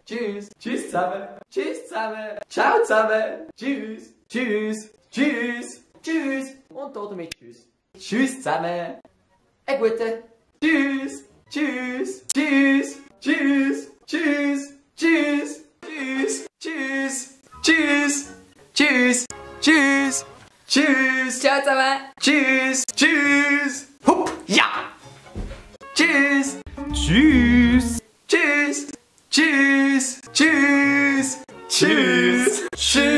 Tschüss. Tschüss zusammen. Tschüss zusammen. Ciao zusammen. Tschüss. Tschüss. Tschüss. Tschüss. Und damit tschüss. Tschüss zusammen. Ein gute. Tschüss. Tschüss. Tschüss. Tschüss. Tschüss. Tschüss. Tschüss. Tschüss. Tschüss. Tschüss. Tschüss. Tschüss. Ciao zusammen. Tschüss. Tschüss. Hup. Ja. Tschüss. Tschüss. Tschüss. Tschüss. Tschüss. Tschüss. Tschüss.